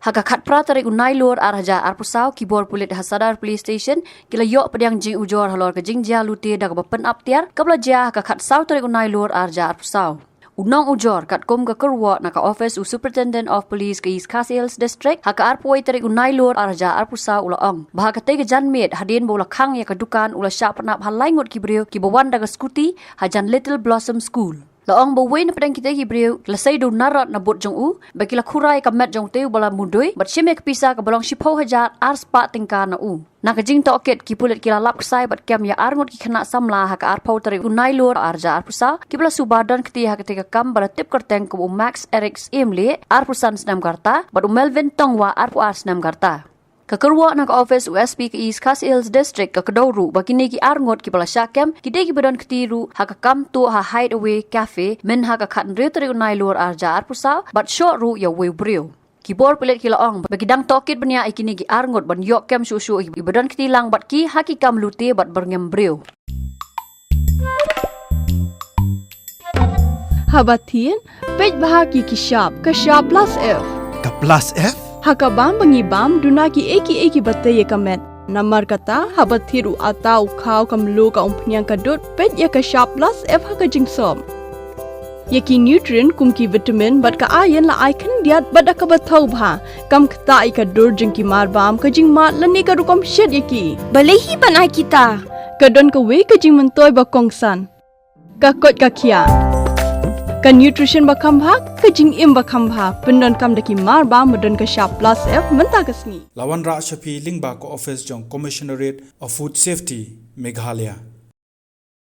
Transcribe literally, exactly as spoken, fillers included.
Ha ka khatphra tarik u Nailur ar hajar arphew saw, ki bor pulit ha Sadar Police Station ki la ïoh pdiang jingujor halor ka jingjia lute da kaba pynap tiar kaba la jia ha ka khatsaw tarik u Nailur ar hajar arphew saw. U nongujor katkum ka kyrwoh na ka office u Superintendent of Police ka East Khasi Hills District ha ka arphew wei tarik u Nailur ar hajar arphew saw u la ong ba ha katei ka janmiet hadien ba u la khang ïa ka dukan u la shah pynap ha lai ngut ki briew kiba wan da ka scooty hajan Little Blossom School. La ong ba uwei na pdeng kitei ki briew ki la sei da u narot na bud jong u ba ki la khura ïa ka met jong utei uba la mudui bad shim ïa ka pisa kaba long shiphew hajar ar spah tyngka na u. Na ka jingtohkit ki pulit ki la lap ksai bad kem ïa ar ngut ki khynnah samla ha ka arphew tarik u Nailur ar hajar arphew saw kiba la suba don kti ha katei ka kam ba la tip kyrteng kum u Max Eric Syiemlieh arphew san snem ka rta bad u Melvin Tongwa arphew ar snem ka rta. Ka kyrwoh na ka office u S P ka East Khasi Hills District ka kdew ruh ba kine ki ar ngut kiba la shah kem ki dei kiba don kti ruh ha ka kam tuh ha Hideaway Cafe myn ha ka khathynriew tarik u Nailur ar hajar arphew saw bad shoh ruh ïa uwei u briew. Ki bor pulit ki la ong ba ki dang tohkit bniah ïa kine ki ar ngut ban ïoh kem shuh shuh iba don kti lang bad ki ha ki kam lute bad byrngem briew. Haba thied, peit bha ïa ki shap, ka shap plus F. Ka plus F? Ha ka bam ba ngi bam, duna kiei kiei kiba tei ïa ka met. Namar kata, haba thied u atta, u khaw, ka mluh, ka umphniang, ka dud, peit ïa ka shap plus F ha ka jingsop. Ïa ki nutrient kum ki vitamin bad ka iron la ai khyndiat bad da kaba thaw bha. Kam ktah ïa ka dur jong ki mar bam, ka jingmad lane ka rukom shet ïa ki. Balei hi ban ai kita? Ka don kawei ka jingmyntoi ba kongsan. Ka koit ka khiah. Ka nutrition ba kham bha, ka jingim ba kham bha. Pyndonkam da ki mar bam ba don ka shap plus F mynta ka sngi. La wanrah sha phi lyngba ka office jong Commissionerate of Food Safety, Meghalaya.